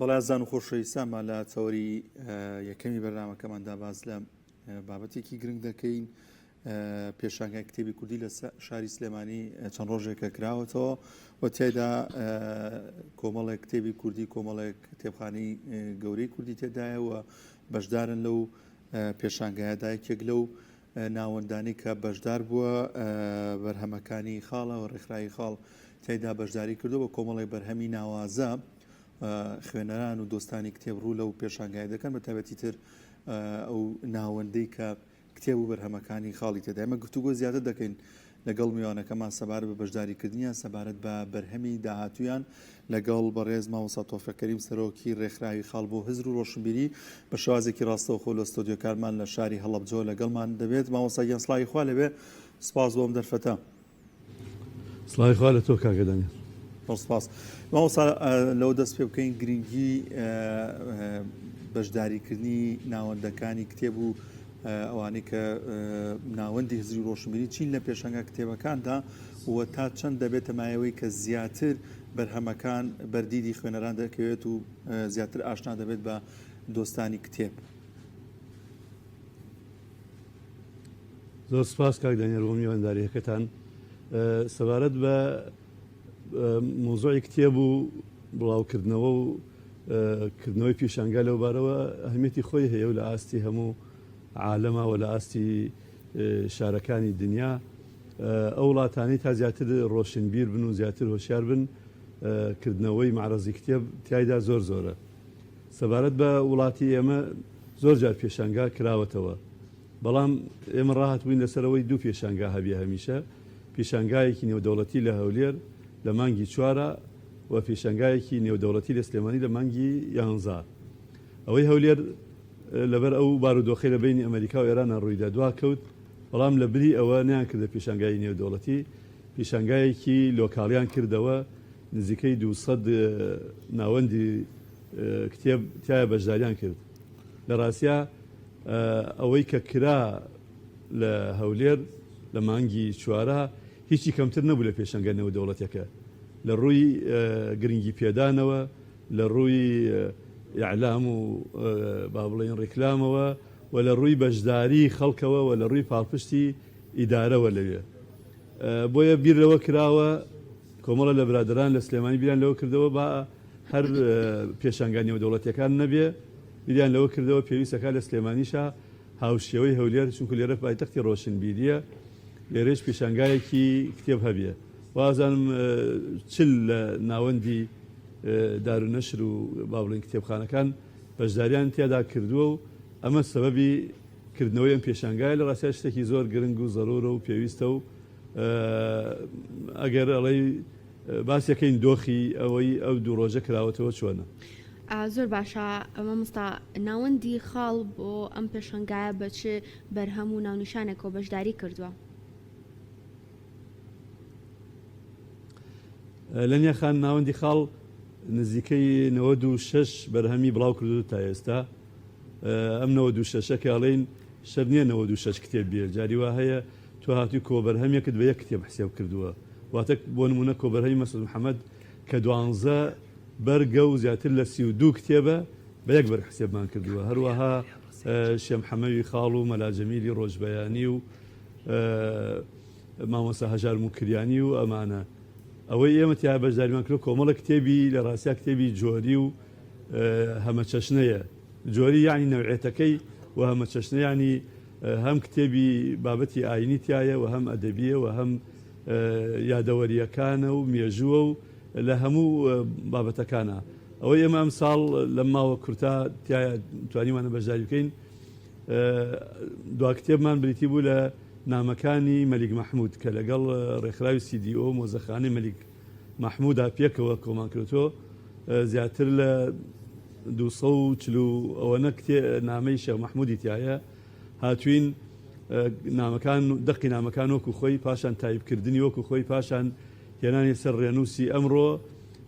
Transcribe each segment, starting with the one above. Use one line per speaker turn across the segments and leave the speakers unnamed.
بەڵێ ئازیزان و خۆشەویستان با لە تەوەری یەکەمی بەرنامەکەماندا باس لە بابەتێکی گرنگ دەکەین پێشانگای کتێبی کوردی لە شاری سلێمانی چەند ڕۆژێکە کراوەتەوە و تیایدا کۆمەڵێک کتێبی کوردی کۆمەڵێک کتێبخانەی گەورەی کوردی تێدایە و بەشدارن لەو پێشانگایەدا یەکێک لەو ناوەندانی کە بەشدار بووە بەرهەمەکانی خاڵە و ڕێکخراوی خاڵ تیایدا بەشداری کردو بە کۆمەڵێک بەرهەمی ناوازە خوێنەران و دۆستانی کتێب ڕوو لەو پێشانگای دەکەن بە تایبەتی تر ئەو ناوەندەی کە کتێب و بەرهەمەکانی خاڵی تێدا ئێمە گفتوگۆ زیاتر دەکەین لەگەڵ میوانەکەمان سەبارەت بە بەشداریکردنیان سەبارەت بە بەرهەمی داهاتوویان لەگەڵ بەڕێز مامۆستا تۆفیق کەریم سەرۆکی ڕێکخراوی خاڵ بۆ هزر و ڕۆشنبیری بە شێوازێکی ڕاستەوخۆ لە ستۆدیۆکارمان لە شاری هەڵەبجەوە لەگەڵمان دەبێت مامۆستا گیان سڵاوی خوا لەبێ سپاس بۆ ئەم دەرفەتە.
سڵاوی خوا لە تۆ کاکە دانیال.
زۆر سپاس مامۆستا لەوە دەست پێ بکەین گرنگی بەشداریکردنی ناوەندەکانی کتێب و ئەوانەی کە ناوەندی هزری و ڕۆشنبیری چین لە پێشەنگە کتێبەکاندا و تا چەند دەبێتە مایەوەی کە زیاتر بەرهەمەکان بەردیدی خوێنەران دەکەوێت و زیاتر ئاشنا دەبێت بە دۆستانی کتێب.
زۆر سپاس کاک دانیال بۆ میوانداریەکەتان سەبارەت بە مۆزۆی کتێب و بڵاوکردنەوە و کردنەوەی پیشانگا لەو بارەوە ئەهمیەتی خۆی هەیە و لە ئاستی هەموو عالەما و لە ئاستی شارەکانی دنیا ئەو وڵاتانەی تا زیاتر ڕۆشنبیر بن و زیاتر هۆشیار بن کردنەوەی معرەزی کتێب تیایدا زۆر زۆرە سەبارەت بە وڵاتی ئێمە زۆر جار پێشانگا کراوەتەوە بەڵام ئێمە ڕاهاتبووین لەسەر ئەوەی دوو پێشانگا هەبێ هەمیشە، پیشانگایەکی نێودەوڵەتی لە هەولێر لە مانگی چوارا و پیشانگایەکی نێودەوڵەتی لە سلێمانی لە مانگی یانزا. ئەوەی هەولێر لەبەر ئەو بارودۆخەی لە بەینی ئەمەریکا و ئێرانا ڕوویدا دواکەوت، بەڵام لە بری ئەوە نەیانکردە پیشانگای نێودەوڵەتی، پیشانگایەکی لۆکاڵیان کردەوە، نزیکەی 200 ناوەندی کتێب تیایا بەشداریان کرد. لە ڕاستیا ئەوەی کە کرا لە هەولێر لە مانگی چوارا هیچی کەمتر نەبوو لە پێشەنگە نێودەوڵەتیەکە لە ڕووی گرنگی پێدانەوە لە ڕووی ئیعلام و با بڵێین ڕیکلامەوە و لە ڕووی بەشداری خەڵکەوە و لە ڕووی پاڵپشتی ئیدارەوە لەوێ بۆیە بیر لەوە کراوە کۆمەڵە لە برادەران لە سلێمانی بیریان لەوە کردەوە با هەر پێشانگا نێودەوڵەتیەکان نەبێ بیریان لەوە کردەوە پێویستەکا لە سلێمانیشا هاوشێوەی هەولێر چونکو لێرە پایتەختی ڕۆشنبیریە لێرەیش پیشانگایەکی کتێب هەبێ وازانم چل لە ناوەندی دارونەشر و با بڵێین کتێبخانەکان بەشداریان تیادا کردووە و ئەمە سەبەبی کردنەوەی ئەم پێشانگایە لە ڕاستیا شتێکی زۆر گرنگ و زەرورە و پێویستە و ئەگەر ئەڵێی باسیەکەین دۆخی ئەوەی ئەو دوو ڕۆژە کراوەتەوە چۆنە؟
زۆر باشە مامۆستا ناوەندی خاڵ بۆ ئەم پێشەنگایە بە چ بەرهەم و ناونیشانێکەوە بەشداری کردووە؟
لەنیا خان ناوەندی خاڵ نزیکەی 96 بەرهەمی بڵاو کردو تا ئێستا ئەم 96 کە ئەڵێین شەرت نییە 96 کتێب بێ جاری وا هەیە تۆ هاتووی کۆبەرهەمێکت بە یەک کتێب حسێب کردووە واتە بۆ نموونە کۆبەرهەمی مەسعود محەمەد کە دوانزە بەرگە و زیاتر لە 32 کتێبە بە یەک بەرگ حسێبمان کردووە هەروەها شێ محەمەوی خاڵ و مەلا جەمیلی ڕۆژبەیانی و مامۆستا هەژار موکریانی و ئەمانە ئەوەی ئێمە تیا بەشداریمان کردو کۆمەڵە کتێبی لە ڕاستیا کتێبی جۆری و هەمەچەشنەیە جۆری یانی نەوعێتەکەی و هەمەچەشنە یانی هەم کتێبی بابەتی ئاینی تایە و هەم ئەدەبیە و هەم یادەوەرییەکانە و مێژووە و لە هەموو بابەتەکانە. ئەوەی ئێمە ئەمساڵ لەم ماوە کورتە تیایا توانیومانە بەشداری بکەین دوا کتێبمان بریتی بوو لە نامەکانی مەلیک مەحموود کە لەگەڵ ڕێکخراوی سی دی ئۆ مۆزەخانەی مەلیک مەحموودا پێکەوە کۆمان کردووە زیاتر لە 240 ئەوەنە کتێ نامەی شێخ مەحموودی تایە هاتوین نامەکان دەقی نامەکان وەکو خۆی پاشان تایپکردنی وەکو خۆی پاشان هێنانی سەر ڕێنووسی ئەمڕۆ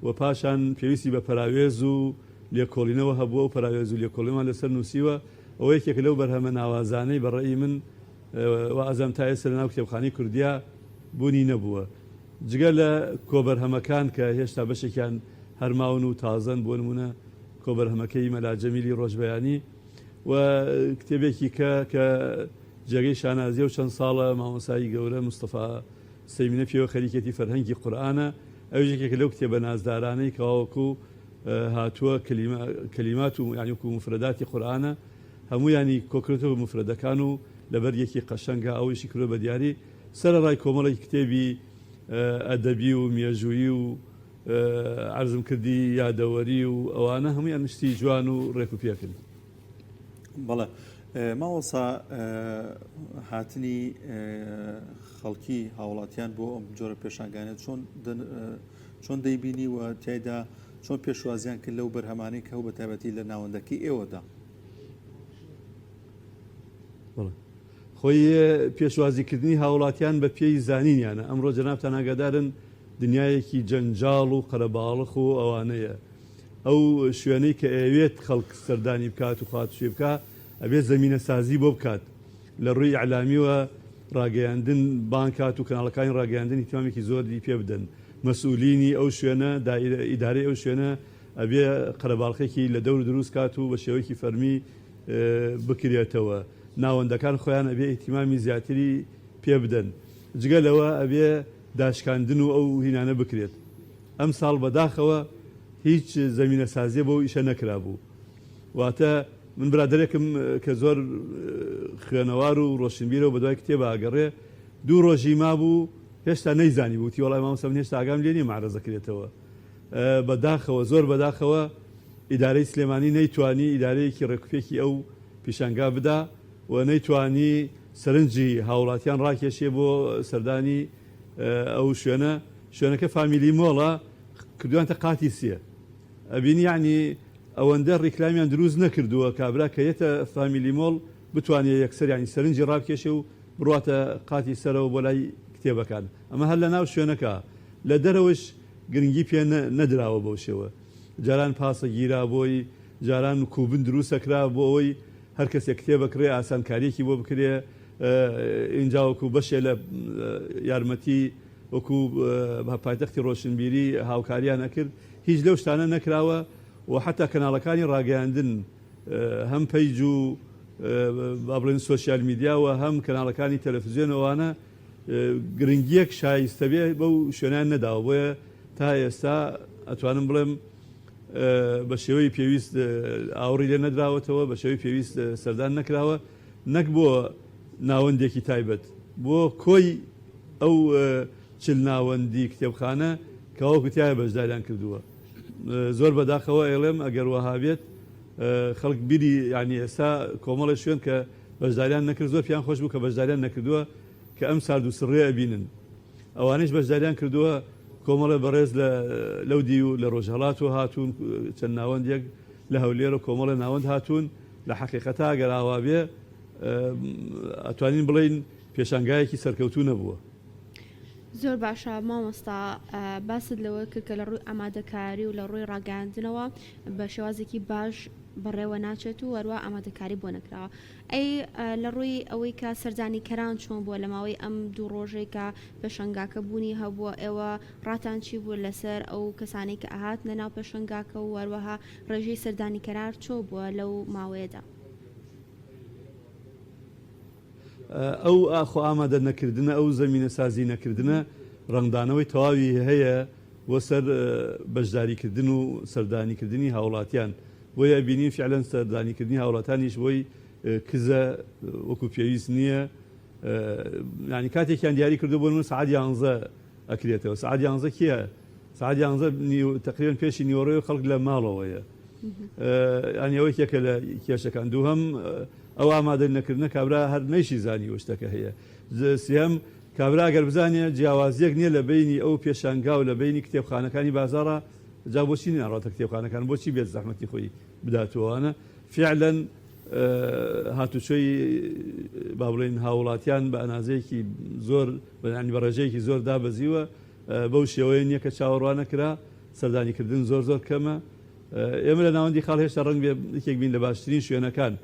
و پاشان پێویستی بە پەراوێز و لێکۆڵینەوە هەبووە و پەراوێز و لێکۆڵینەوەمان لەسەر نووسیوە ئەوە یەکێکە لەو بەرهەمە ناوازانەی بە ڕەئی من وا ئەزانم تا ئێستا لەناو کتێبخانەی کوردیا بوونی نەبووە جگە لە کۆبەرهەمەکان کە هێشتا بەشێکیان هەر ماون و تازەن بۆ نموونە. کۆبەرهەمەکەی مەلا جەمیلی ڕۆژبەیانی و کتێبێکی کە کە جێگەی شانازیە و چەند ساڵە مامۆسای گەورە مستەفا سەیمینە پێوە خەریکێتی فەرهەنگی قورئانە ئەویش یەکێکە لەو کتێبە نازدارانەی کەوا وەکو هاتووە کەلیمات و یانی وەکو مفرەداتی قورئانە هەموویانی کۆکردۆتەوە بە مفرەدەکان و لە بەرگێکی قەشەنگا ئەویشی کردووە بە دیاری سەرەڕای کۆمەڵێک کتێبی ئەدەبی و مێژوویی و عەرزم کردی یادەوەری و ئەوانە هەموویان شتی جوان و ڕێک و پێکن.
بەڵێ مامۆستا هاتنی خەڵکی هاوڵاتیان بۆ ئەم جۆرە پێشانگانە چۆن چۆن دەیبینی و تایدا چۆن پێشوازیان کرد لەو بەرهەمانەی کە بە تایبەتی لە ناوەندەکەی ئێوەدا؟
خۆی پێشوازیکردنی هاوڵاتیان بە پێی زانینیانە ئەمڕۆ جەنابتان ئاگادارن دنیایەکی جەنجاڵ و قەرەباڵخ و ئەوانەیە ئەو شوێنەی کە ئەیەوێت خەڵک سەردانی بکات و خاتوچێ بکا ئەبێت زەمینەسازی بۆ بکات لە ڕووی ئیعلامیوە ڕاگەیاندن بانگ کات و کەناڵەکانی ڕاگەیاندن ئیهتیمامێکی زۆری پێ بدەن مەسئولینی ئەو شوێنە دائیرە ئیدارەی ئەو شوێنە ئەبێ قەرەباڵخێکی لە دەور دروست کات و بە شێوەیەکی فەرمی بکرێتەوە ناوەندەکان خۆیان ئەبێ ئیهتیمامی زیاتری پێ بدەن جگە لەوە ئەبێ داشکاندن و ئەو هینانە بکرێت ئەمساڵ بەداخەوە هیچ زەمینەسازیە بۆ ئیشە نەکرابوو واتە من برادەرێکم کە زۆر خوێنەوار و ڕۆشنبیرە و بەدوای کتێبا ئەگەڕێ دوو ڕۆژی مابوو هێشتا نەیزانی بوو وتی وەڵای مامۆستا من هێشتا ئاگام لێ نییە مەعرەزە کرێتەوە بەداخەوە زۆر بەداخەوە ئیدارەی سلێمانی نەیتوانی ئیدارەیەکی ڕێکوپێکی ئەو پیشانگا بدا و نەیتوانی سەرنجی هاوڵاتیان ڕاکێشێ بۆ سەردانی ئەو شوێنە شوێنەکە فامیلی مۆڵە کردویانتە قاتی سێ ئەبینی یەعنی ئەوەندە ڕیکلامیان دروست نەکردووە کابرا کە یەتە فامیلی مۆڵ بتوانێ یەکسەر یانی سەرنجی ڕابکێشێ و بڕواتە قاتی سەرەوە بۆ لای کتێبەکان ئەمە هەر لە ناو شوێنەکە لە دەرەوەش گرنگی پێ نەدراوە بەو شێوە جاران پاسە گیرا بۆی جاران کوبن دروستەکرا بۆ ئەوەی هەر کەسێک کتێب بکڕێ ئاسانکاریەکی بۆ بکرێ ئینجا وەکو بەشێ لە یارمەتی وەکو پایتەختی ڕۆشنبیری هاوکاریان ئەکرد هیچ لەو شتانە نەکراوە و حتا کەناڵەکانی ڕاگەیاندن هەم page و با بڵێن social media و هەم کەناڵەکانی تەلەفزیۆن ئەوانە گرنگیەک شایستە بێ بەو شوێنیان نەداوە بۆیە تا ئێستا ئەتوانم بڵێم بە شێوەی پێویست ئاوڕی لێ نەدراوەتەوە بە شێوەی پێویست سەردان نەکراوە نەک بۆ ناوەندێکی تایبەت بۆ کۆی ئەو 40 ناوەندی کتێبخانە کە وەکو تایە بەشداریان کردووە زۆر بەداخەوە ئەیڵێم ئەگەر وەها بێت خەڵک بیری یعنی ئێستا کۆمەڵی شوێن کە بەشداریان نەکرد زۆر پیان خۆش بوو کە بەشداریان نەکردووە کە ئەم سارد و سڕێ ئەبینن ئەوانەیش بەشداریان کردووە کۆمەڵێ بەڕێز لە لەو دیو لە ڕۆژهەڵاتەوە هاتوون چەند ناوەندێک لە هەولێر و کۆمەڵێ ناوەند هاتوون لە حەقیقەتا گەر ئاوا بێ ئەتوانین بڵێین پێشانگایەکی سەرکەوتوو نەبووە.
زۆر باشە مامۆستا باست لەوە کرد کە لە ڕووی ئامادەکاری و لە ڕووی ڕاگەیاندنەوە بە شێوازێکی باش بەڕێوە ناچێت و هەروە ئامادەکاری بۆ نەکراوە ئەی لە ڕووی ئەوەی کە سەردانیکەران چۆن بووە لە ماوەی ئەم دوو ڕۆژەی کە پێشەنگاکە بوونی هەبووە ئێوە ڕاتان چی بوو لەسەر ئەو کەسانەی کە ئەهاتنە ناو پێشەنگاکە و هەروەها ڕێژەی سەردانیکەرار چۆ بووە لەو ماوەیەدا؟
ئەو خۆ ئامادە نەکردنە، ئەو زەمینەسازی نەکردنە ڕەنگدانەوەی تەواوی هەیە بۆ سەر بەشداریکردن و سەردانیکردنی هاوڵاتیان، بۆیە ئەبینین فیعلەن سەردانیکردنی هاوڵاتانیش بۆی کزە وەکو پێویست نییە، یانی کاتێکیان دیاری کردو بۆ نمونە سەعات یانزە ئەکرێتەوە، سەعات یانزە کێ؟ سەعات یانزە تەقریبەن پێشی نیوەڕۆی خەڵک لە ماڵەوەیە، یانی ئەوە یەکێکە لە کێشەکان. دووهەم ئەو ئامادە نەکردنە کابرا هەر نەیشی زانیوە شتەکە هەیە. سێهەم کابرا ئەگەر بزانێ جیاوازیەک نییە لە بەینی ئەو پێشانگا و لە بەینی کتێبخانەکانی بازاڕا جا بۆچی ناڕاتە کتێبخانەکان بۆچی بێت زەحمەتی خۆی بدات و ئەوانە فعلا هاتوچۆی با بڵێین هاوڵاتیان بە ئەنازەیەکی زۆر ینی بە ڕێژەیەکی زۆر دابەزیوە بەو شێوەیە نییە کە چاوەڕوان نەکرا سەردانیکردن زۆر زۆر کەمە ئێمە لە ناوەندی خاڵ هێشتا ڕەنگ بێ یەکێک بین لە باشترین شوێنەکان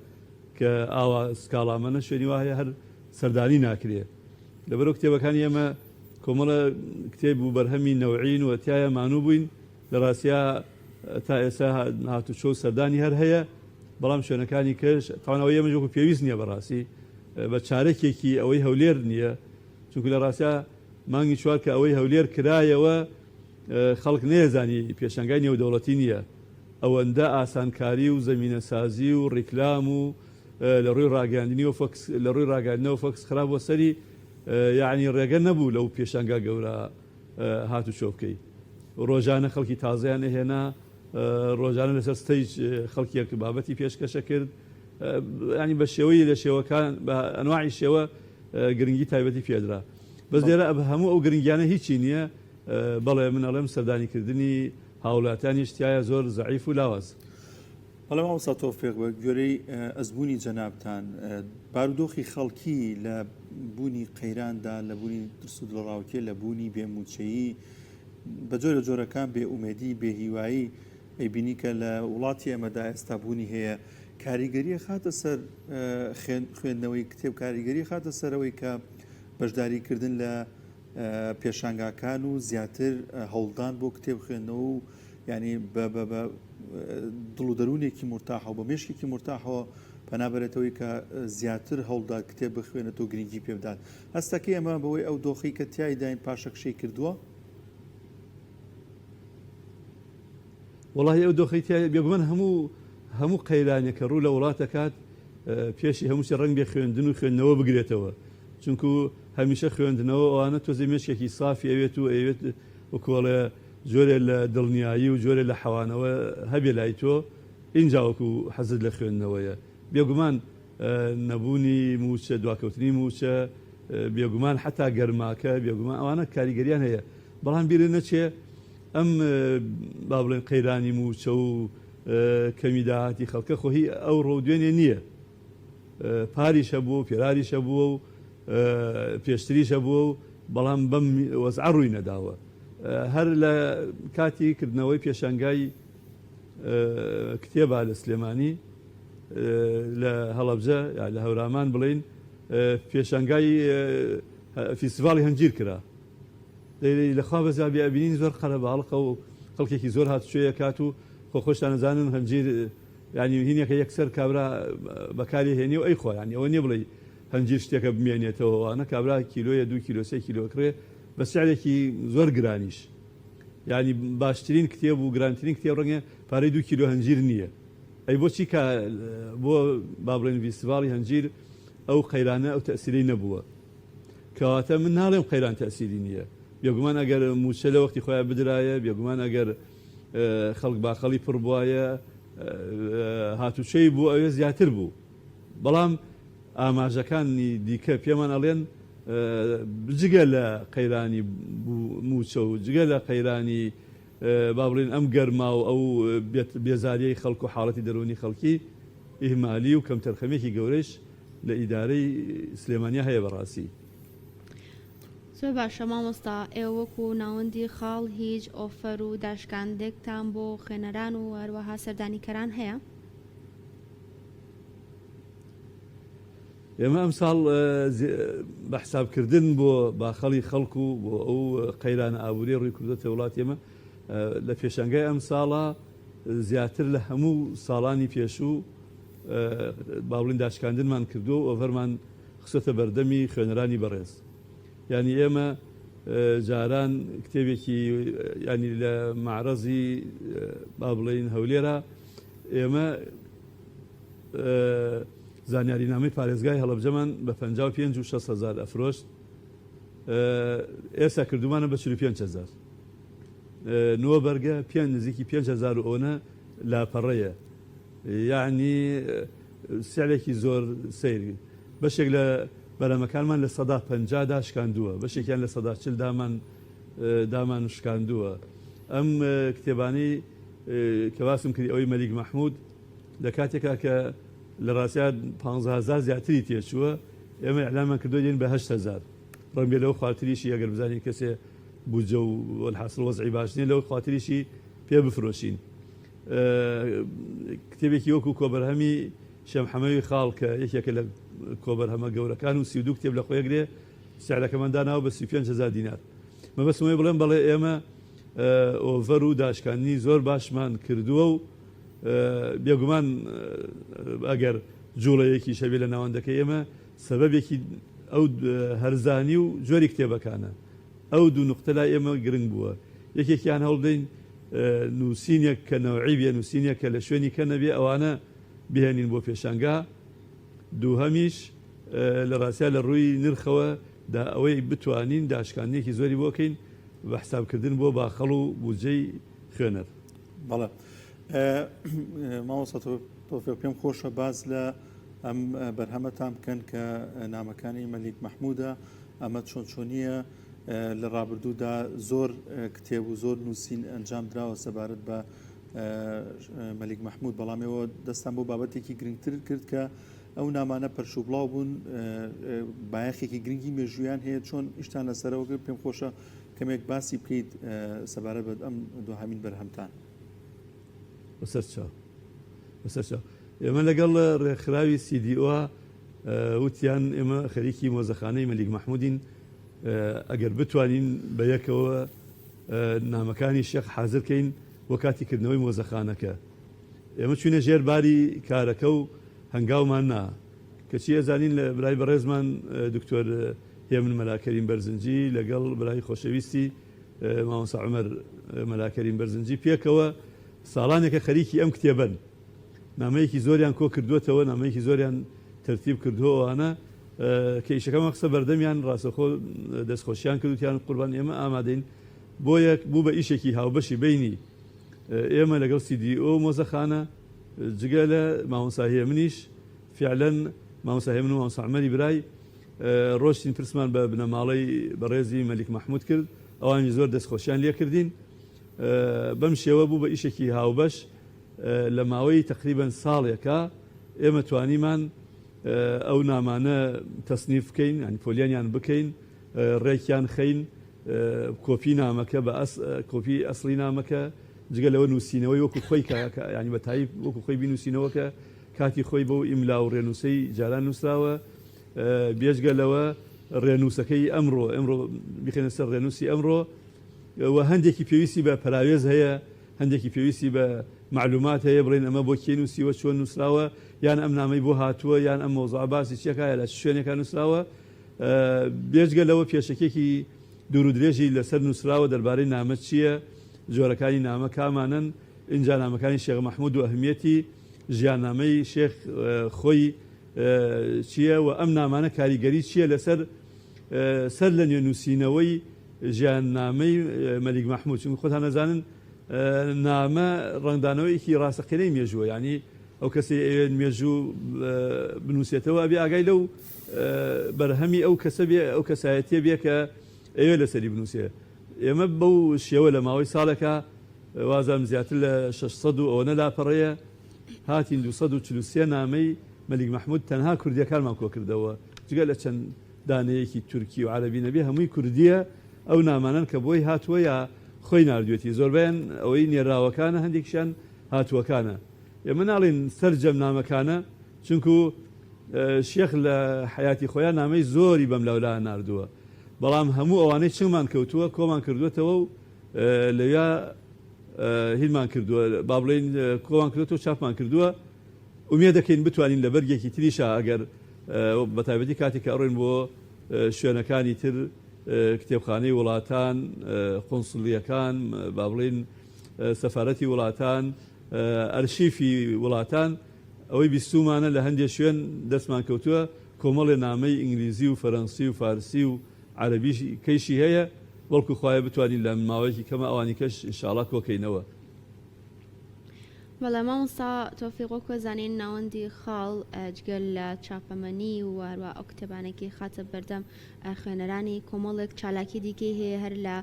کە ئاوا سکاڵامەنە شوێنی وا هەیە هەر سەردانی ناکرێ لەبەرو کتێبەکانی ئێمە کۆمەڵە کتێب و بەرهەمی نەوعین و تیایا مانوو بووین لە ڕاستیا. تا ئێستا هاتوچۆ و سەردانی هەر هەیە، بەڵام شوێنەکانی کەش تاوان ئەوەی ئێمەش وەکو پێویست نییە بەڕاستی بە چارەکێکی ئەوەی هەولێر نییە، چونکو لە ڕاستیا مانگی چوار کە ئەوەی هەولێر کرایەوە خەڵک نەیەزانی پێشانگای نێودەوڵەتی نییە، ئەوەندە ئاسانکاری و زەمینەسازی و ڕیکلام و لە ڕووی ڕاگەیاندنیەوە فۆکس لە ڕووی ڕاگەیاندنەوە فۆکس خرابووە سەری یەعنی ڕێگە نەبوو لەو پێشانگا گەورە هاتوچۆ بکەی ڕۆژانە خەڵکی تازەیان ئەهێنا ڕۆژانە لەسەر stage خەڵکیەک بابەتی پێشکەشە کرد ینی بە شێوەی لە شێوەکان بە ئەنواعی شێوە گرنگی تایبەتی پێدرا بەس لێرە هەموو ئەو گرنگیانە هیچی نییە بەڵێ من ئەڵێم سەردانیکردنی هاوڵاتیانیش تایە زۆر زەعیف و لاواز.
بەڵێ مامۆستا تۆفیق بە گوێرەی ئەزموونی جەنابتان بارودۆخی خەڵکی لە بوونی قەیراندا لە بوونی ترس و دڵەڕاوکێ لە بوونی بێ مووچەیی بە جۆرە جۆرەکان بێ ئومێدی بێ هیوایی ئەیبینی کە لە وڵاتی ئێمەدا ئێستا بوونی هەیە کاریگەری خاتە سەر خوێندنەوەی کتێب کاریگەری خاتە سەرەوەی کە بەشداریکردن لە پێشانگاکان و زیاتر هەوڵدان بۆ کتێب خوێندنەوە و یعنی بە بە بە دڵ و دەروونێکی مورتاحەوە بە مێشکێکی مورتاحەوە پەنا بەرێتەوەی کە زیاتر هەوڵدات کتێب بخوێنێت و گرنگی پێ بدات هەستەکەی ئەمە بەوەی ئەو دۆخی کە تیایداین پاشەکشەی کردووە؟
وەڵاهی ئەو دۆخەی تیا بێگومان هەموو هەموو قەیرانێک کە ڕوو لە وڵات دەکات پێشی هەموو شتێ ڕەنگ بێ خوێندن و خوێندنەوە بگرێتەوە چونکو هەمیشە خوێندنەوە ئەوانە تۆزێ مێشکێکی سافی ئەوێت و ئەیەوێت وەکۆڵێ جۆرێ لە دڵنیایی و جۆرێ لە حەوانەوە هەبێ لای تۆ ئینجا وەکو حەزت لە خوێندنەوەیە بێگومان نەبوونی مووچە دواکەوتنی مووچە بێگومان حەتا گەرماکە بێگومان ئەوانە کاریگەریان هەیە بەڵام بیرت نەچێ ئەم با بڵێن قەیرانی مووچە و کەمی داهاتی خەڵکە خۆ هی ئەوڕۆ و دوێنێ نییە پاریش هەبووە و پێراریش هەبووە و پێشتریش هەبووە و بەڵام بەم وەزعە ڕووی نەداوە هەر لە کاتی کردنەوەی پێشانگای کتێبا لە سلێمانی لە هەڵەبجە یا لە هەورامان بڵین پێشانگای فیستیڤاڵی هەنجیر کرا دەی لەخوا بەزیابی ئەبینین زۆر قەرەباڵخە و خەڵکێکی زۆر هاتوچۆی ئەکات و خۆ خۆشتان ئەزانن هەنجیر یانی هینێکە یەکسەر کابرا بەکاری هێنێ و ئەیخوا یانی ئەوە نیە بڵێی هەنجیر شتێکە بمێنێتەوە وانە کابرا کیلۆیە دوو کیلۆ سێ کیلۆ ئەکڕێ بە سعرێکی زۆر گرانیش یانی باشترین کتێب و گرانترین کتێب ڕەنگە پارەی دوو کیلۆ هەنجیر نییە ئەی بۆچی کە بۆ با بڵێن ڤیستیڤاڵی هەنجیر ئەو قەیرانە ئەو تەسیرەی نەبووە کەواتە من ناڵێم قەیران تەئسیری نییە، بێگومان ئەگەر مووچە لە وەختی خۆیا بدرایە، بێگومان ئەگەر خەڵک باخەڵی پڕ بوایە، هاتوچۆی بۆ ئەوێ زیاتر بوو. بەڵام ئاماژەکانی دیکە پێمان ئەڵێن جگە لە قەیرانی مووچە و جگە لە قەیرانی با بڵێین ئەم گەرما و ئەو بێزارییەی خەڵک و حاڵەتی دەروونی خەڵکی، ئیهمالی و کەمتەرخەمییەکی گەورەیش لە ئیدارەی سلێمانیا هەیە بەڕاستی.
زۆر باشە مامۆستا ئێوە وەکو ناوەندی خاڵ هیچ ئۆفەر و داشکاندێکتان بۆ خوێنەران و هەروەها سەردانیکەران هەیە؟
ئێمە ئەمساڵ بە حسابکردن بۆ باخەڵی خەڵک و بۆ ئەو قەیرانە ئابووریە ڕووی کردۆتە وڵاتی ئێمە لە پێشانگای ئەمساڵا زیاتر لە هەموو ساڵانی پێشوو با بڵێین داشکاندنمان کردووە و ئۆفەرمان خستۆتە بەردەمی خوێنەرانی بەڕێز. یانی ئێمە جاران کتێبێکی یانی لە مەعرەزی با بڵێین هەولێرا ئێمە زانیارینامەی پارێزگای هەڵەبجەمان بە 55 و 6 هەزار ئەفرۆشت ئێستا کردومانە بە 45 هەزار نۆ بەرگە پێ نزیکی 5 هەزار و ئەوەنە لاپەڕەیە یەعنی سعرێکی زۆر سەیر بەشێک لە بەرهەمەکانمان 50% داشکاندووە بەشێکیان 40% دامان دامان شکاندووە ئەم کتێبانەی کە باسم کردی ئەوەی مەلیک مەحمود لە کاتێکا کە لە ڕاستیا 15000 زیاتری تێچووە ئێمە ئیعلانمان کردووە دێن بە 8000 ڕەنگە لەو خوارتریشی ئەگەر بزانین کەسێ بودجە و وەلحاسڵ وەزعی باش نییە لەو خواتریشی پێ بفرۆشین کتێبێکی وەکو کۆبەرهەمی شێخ حەمەوی خاڵ کە یەکێکە لە کۆبەرهەمە گەورەکان و 32 کتێب لە خۆی گرێ سعرەکەمان داناوە بە 35 هەزار دینار مەبەستم ئەوەیە بڵێم بەڵێ ئێمە ئۆڤەر و داشکاندنی زۆر باشمان کردووە و بێگومان ئەگەر جوڵەیەکیش هەبێ لە ناوەندەکەی ئێمە سەبەبێکی ئەو هەرزانی و جۆری کتێبەکانە. ئەو دوو نوقتە لای ئێمە گرنگ بووە. یەکێکیان هەوڵبدەین نووسینێک کە نەوعی بێ، نووسینێک کە لە شوێنی کە نەبێ ئەوانە بهێنین بۆ پێشانگا. دووهەمیش لە ڕاستیا لە ڕووی نرخەوە دا ئەوەی بتوانین داشکاندنێکی زۆری بۆ کەین بە حسابکردن بۆ باخەڵ و بودجەی خوێنەر.
بەڵێ مامۆستا تۆفیق پێم خۆشە باس لە ئەم بەرهەمەتان بکەن کە نامەکانی مەلیک مەحموودە ئەمە چۆن چۆنیە لە ڕابردوودا زۆر کتێب و زۆر نووسین ئەنجام دراوە سەبارەت بە مەلیک مەحمود بەڵام ئێوە دەستان بۆ بابەتێکی گرنگتر کرد کە ئەو نامانە پەرشوبڵاو بوون بایەخێکی گرنگی مێژوویان هەیە چۆن ئیشتان لەسەرەوە کرد پێم خۆشە کەمێک باسی بکەیت سەبارەت بە ئەم دوهەمین بەرهەمتان.
بەسەر چاو بەسەر چاو ئێمە لەگەڵ ڕێکخراوی CDO وتیان ئێمە خەریکی مۆزەخانەی مەلیک مەحمودین ئەگەر بتوانین بە یەکەوە نامەکانی شێخ حازر کەین بۆ کاتی کردنەوەی مۆزەخانەکە ئێمە چوینە ژێر باری کارەکە و هەنگاومان نا کەچی ئەزانین لە برای بەڕێزمان دکتۆر هێمن مەلا کەریم بەرزنجی لەگەڵ برای خۆشەویستی مامۆستا عومەر مەلا کەریم بەرزنجی پێکەوە ساڵانێکە خەریکی ئەم کتێبەن نامەیەکی زۆریان کۆ کردووەتەوە نامەیەکی زۆریان تەرتیب کردووە ئەوانە کە ئیشەکەمان خستە بەردەمیان ڕاستەخۆ دەستخۆشیان کرد وتیان قوربان ئێمە ئامادەین بۆیە بوو بە ئیشێکی هاوبەشی بینی ئێمە لەگەڵ CDO مۆزەخانە جگە لە مامۆستا هێمنیش فعلەن مامۆستا هێمن و مامۆستا عومەری برای ڕۆشتین پرسمان بە بنەماڵەی بەڕێزی مەلیک مەحمود کرد ئەوانیش زۆر دەستخۆشیان لێکردین بەم شێوە بوو بە ئیشێکی هاوبەش لە ماوەی تەقریبەن ساڵێکا ئێمە توانیمان ئەو نامانە تەسنیف بکەین یانی پۆلێنیان بکەین ڕێکیان خەین کۆپی نامەکە بە ئەس کۆپی ئەسڵی نامەکە جگە لەوە نووسینەوەی وەکو خۆی کە ینی بە تایپ وەکو خۆی بینوسینەوە کە کاتی خۆی بەو ئیملا و ڕێنووسەی جاران نووسراوە بێجگە لەوە ڕێنووسەکەی ئەمڕۆ ئەمڕۆ بخێنە سەر ڕێنووسی ئەمڕۆ و هەندێکی پێویستی بە پەراوێز هەیە هەندێکی پێویستی بە مەعلومات هەیە بڵێن ئەمە بۆ کێ نووسیوە چۆن نووسراوە یان ئەم نامەی بۆ هاتووە یان ئەم مەوزوعە باسی چیەکە یا لە چ شوێنێکا نووسراوە بێجگە لەوە پێشەکیەکی دوور و درێژی لەسەر نووسراوە دەربارەی نامە چییە جۆرەکانی نامە کامانەن ئینجا نامەکانی شێخ مەحمود و ئەهمیەتی ژیاننامەی شێخ خۆی چییە و ئەم نامانە کاریگەری چییە لەسەر سەر لە نوێ نووسینەوەی ژیاننامەی مەلیک مەحمود چونکە خۆتان ئەزانن نامە ڕەنگدانەوەیەکی ڕاستەقینەی مێژووە یانی ئەو کەسەی ئەوێت مێژوو بنووسێتەوە ئەبێ ئاگای لەو بەرهەمی ئەو کەسە بێ ئەو کەسایەتیە بێ کە ئەوێ لەسەری بنووسێ ئێمە بەو شێوە لە ماوەی ساڵێکا وازانم زیاتر لە 600 و ئەوەنە لاپەڕەیە هاتین 243 نامەی مەلیک مەحمود تەنها کوردیەکانمان کۆکردەوە جگە لە چەند دانەیەکی تورکی و عەرەبی نەبێ هەمووی کوردیە ئەو نامانەن کە بۆی هاتووە یا خۆی ناردوێتی زۆربەیان ئەوەی نێراوەکانە هەندێکیشیان هاتووەکانە ئێمە ناڵێین سەرجەم نامەکانە چونکو شێخ لە حەیاتی خۆیان نامەی زۆری بەم لاولا ناردووە بەڵام هەموو ئەوانەی چنگمان کەوتووە کۆمان کردووەتەوە و لەویا هیلمان کردووە با بڵێین کۆمان کردووەتەوە چاپمان کردووە ئومێدەکەین بتوانین لە بەرگێکی تریشا ئەگەر بەتایبەتی کاتێک کە ئەڕۆین بۆ شوێنەکانی تر کتێبخانەی وڵاتان قونسڵیەکان با بڵێین سەفارەتی وڵاتان ئەرشیفی وڵاتان ئەوەی بیستومانە لە هەندێک شوێن دەستمان کەوتووە کۆمەڵێ نامەی ئینگلیزی و فەرەنسی و فارسی و عەرەبی کەیشی هەیە بەڵکو خوایە بتوانین لە ماوەیەکی کەمە ئەوانی کەش ئینشاڵا کۆکەینەوە.
بەڵێ مامۆستا تۆفیق وەکو ئەزانین ناوەندی خاڵ جگە لە چاپەمەنی و هەروە ئەو کتێبانەی کە خاتە بەردەم خوێنەرانی کۆمەڵێک چالاکی دیکەی هەیە هەر لە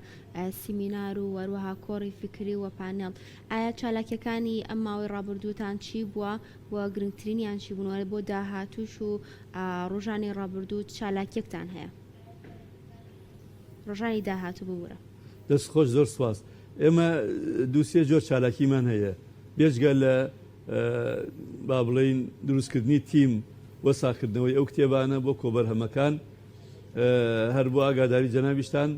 سیمینار و هەروەها کۆڕی فیکری و پانێڵ ئایا چالاکیەکانی ئەم ماوەی ڕابردووتان چی بووە و گرنگترینیان چی بوون بۆ داهاتووش و ڕۆژانی ڕابردوو چالاکیەکتان هەیە ڕۆژانی داهاتوو ببورە.
دەست خۆش زۆر سوپاس ئێمە دوو سێ جۆر چالاکیمان هەیە بێجگە لە با بڵێین دروستکردنی تیم بۆ ساغکردنەوەی ئەو کتێبانە بۆ کۆبەرهەمەکان هەر بۆ ئاگاداری جەنابیشتان.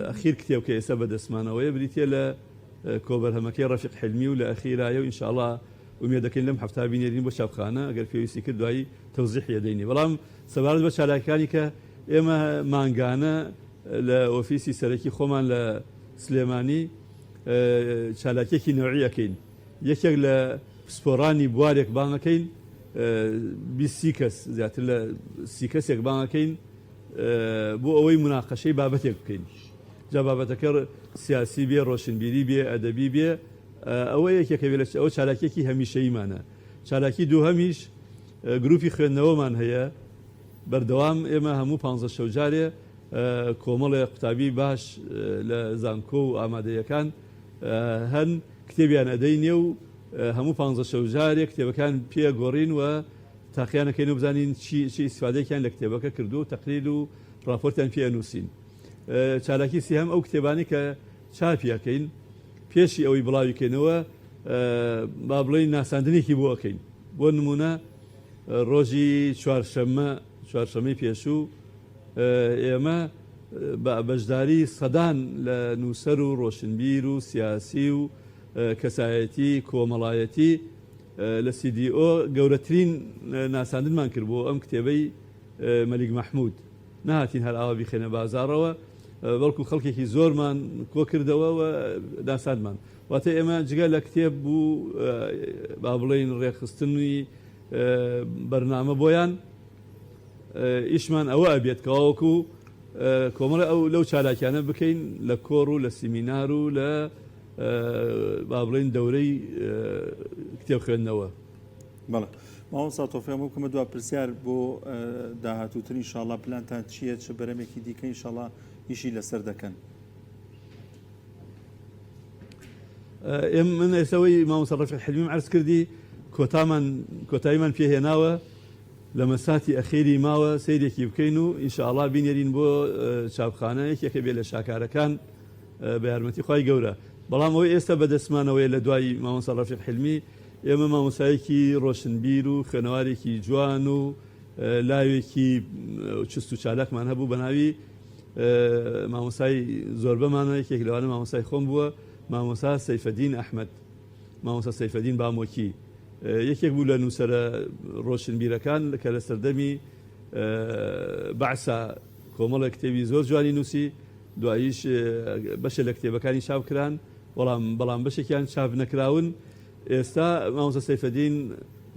ئەخیر کتێب کە ئێستا بەدەستمانەوەیە بریتیە لە کۆبەرهەمەکەی ڕەفیق حیلمی و لە ئەخیرایە و ئینشاڵا ئومێد دەکەین لەم هەفتە بینێرین بۆ چاپخانە ئەگەر پێویستی کرد دوایی تەوزیحی ئەدەینێ بەڵام سەبارەت بە چالاکیەکانی کە ئێمە مانگانە لە ئۆفیسی سەرەکی خۆمان لە سلێمانی چالاکیەکی نەوعی ئەکەین یەکێک لە پسپۆڕانی بوارێک بانگەکەین 20 سی کەس زیاتر لە سی کەسێک بانگەکەین بۆ ئەوەی مناقەشەی بابەتێک بکەین جا بابەتەکە سیاسی بێ ڕۆشنبیری بێ ئەدەبی بێ ئەوە یەکێکە بێ لە ئەوە چالاکیەکی هەمیشەییمانە چالاکی دووهەمیش گروپی خوێندنەوەمان هەیە بەردەوام ئێمە هەموو پانزە شەو جارێ کۆمەڵێ قوتابی باش لە زانکۆ و ئامادەیەکان هەن کتێبیان ئەدەینێ و هەموو پانزە شەو جارێ کتێبەکان پێ گۆڕین و تاقیان ئەکەین و بزانین چی چی ئیستفادەیەکیان لە کتێبەکە کردووە و تەقریر و ڕاپۆرتیان پێ ئەنووسین. چالاکی سێهەم ئەو کتێبانەی کە چاپی ئەکەین پێشی ئەوەی بڵاوی کەینەوە با بڵێین ناساندنێکی بۆ ئەکەین. بۆ نموونە ڕۆژی چوارشەممە چوارشەمەی پێشوو ئێمە بە بەشداری سەدان لە نووسەر و ڕۆشنبیر و سیاسی و کەسایەتی کۆمەڵایەتی لە CDO گەورەترین ناساندنمان کرد بۆ ئەم کتێبەی مەلیک مەحمود. نەهاتین هەر ئاوا بیخەینە بازاڕەوە، بەڵکو خەڵکێکی زۆرمان کۆکردەوە و ناساندمان. واتە ئێمە جگە لە کتێب و با بڵێین ڕێکخستنی بەرنامە بۆیان، ئیشمان ئەوە ئەبێت کەوا وەکو کۆمەڵێ ئەو لەو چالاکیانە بکەین لە کۆڕ و لە سیمینار و لە با بڵێین دەورەی کتێب خوێندنەوە.
بەڵێ مامۆستا تۆفیق ئەمە بکەمە دوا پرسیار بۆ داهاتووتر ئینشاڵڵا پلانتان چییە چ بەرەمێکی دیکە ئینشاڵڵا ئیشی لەسەر دەکەن؟
ئێم من ئێسەوەی مامۆستا ڕەفیق حلمیم عەرز کردی کۆتامان کۆتاییمان پێ هێناوە لە مەساتی ئەخیری ماوە سەیرێکی بکەین و ئینشاڵا بینێرین بۆ چاپخانە یەکێکە بێ لە شاکارەکان بە یارمەتی خوای گەورە بەڵام ئەوەی ئێستا بەدەستمانەوەیە لە دوای مامۆستا ڕەفیق حلمی ئێمە مامۆستایەکی ڕۆشنبیر و خوێنەوارێکی جوان و لاوێکی چست و چالاکمان هەبوو بە ناوی مامۆستای زۆربەمانە یەکێک لەوانە مامۆستای خۆم بووە مامۆستا سەیفەدین ئەحمەد مامۆستا سەیفەدین بامۆکی یەکێک بوو لە نووسەرە ڕۆشنبیرەکان کە لە سەردەمی بەعسا کۆمەڵێک کتێبی زۆر جوانی نووسی دواییش بەشێ لە کتێبەکانی چاپ کران بەڵام بەڵام بەشێکیان چاپ نەکراون ئێستا مامۆستا سەیفەدین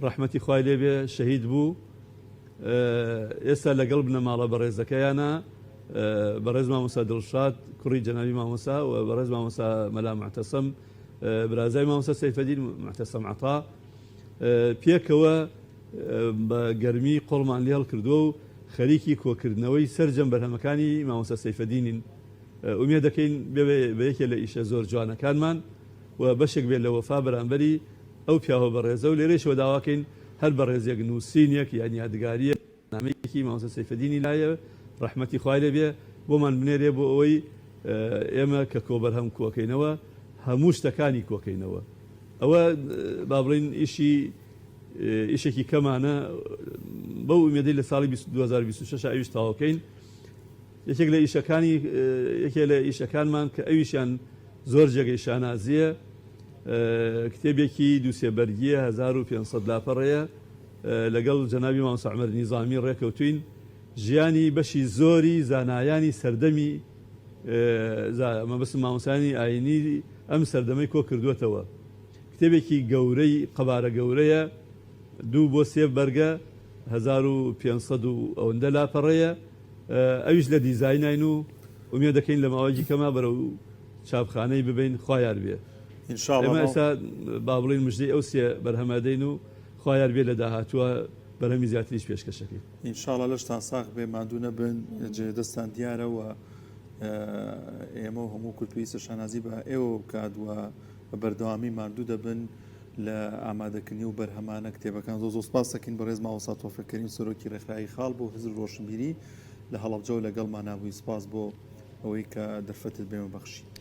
ڕەحمەتی خوای لێ بێ شەهید بوو ئێستا لەگەڵ بنەماڵە بەڕێزەکەیانە بەڕێز مامۆستا دڵشاد کوڕی جەنابی مامۆستا و بەڕێز مامۆستا مەلا معتەسەم برازای مامۆستا سەیفەدین معتەسەم عەتا پێکەوە بە گەرمی قۆڵمان لێ هەڵکردووە و خەریکی کۆکردنەوەی سەرجەم بەرهەمەکانی مامۆستا سەیفەدینین ئومێد دەکەین بێ بە یەکێ لە ئیشە زۆر جوانەکانمان و بەشێک بێت لە وەفا بەرامبەری ئەو پیاوە بەڕێزە و لێرەیشەوە داواکەین هەر بەڕێزێک نووسینێک یان یادگارییەک نامەیەکی مامۆستا سەیفەدینی لایە ڕەحمەتی خوای لێ بێ بۆمان بنێرێ بۆ ئەوەی ئێمە کە کۆبەرهەم کۆکەینەوە هەموو شتەکانی کۆکەینەوە ئەوە با بڵێین ئیشی ئیشێکی کەمانە بەو ئومێدەی لە ساڵی 2026 ئەویش تەواوکەین یەکێک لە ئیشەکانی یەکێ لە ئیشەکانمان کە ئەویشیان زۆر جێگەی شانازییە کتێبێکی دوو سێ بەرگییە 1500 لاپەڕەیە لەگەڵ جەنابی مامۆستا عومەر نیزامی ڕێکەوتوین ژیانی بەشی زۆری زانایانی سەردەمی مەبەستم مامۆستایانی ئایینی ئەم سەردەمەی کۆ کردووەتەوە کتێبێکی گەورەی قەبارە گەورەیە دوو بۆ سێ بەرگە 1500 و ئەوەندە لاپەڕەیە ئەویش لە دیزایناین و ئومێد دەکەین لە ماوەیەکی کەما بەرەو چاپخانەی ببەین خوا یار بێ
ان شاء الله
ئێمە ئێستا با بڵێین مژدەی ئەو سێ بەرهەمە دەین و خوا یار بێ لە داهاتووە بەرهەمی زیاتریش پێشکەش ئەکەین.
ان شاء الله لەشتان ساغ بێ ماندوو نەبن جێ دەستان دیارە و ئێمە و هەموو کورد پێویستە شانازی بە ئێوە بکات و بە بەردەوامی ماندوو دەبن لە ئامادەکردنی و بەرهەمانە کتێبەکان زۆر زۆر سپاس دەکەین بەڕێز مامۆستا تۆفیق کەریم سەرۆکی ڕێکخراوی خاڵ بۆ هزر و ڕۆشنبیری لە هەڵەبجەوە لەگەڵمانا بووی سپاس بۆ ئەوەی کە دەرفەتت بێمە بەخشی.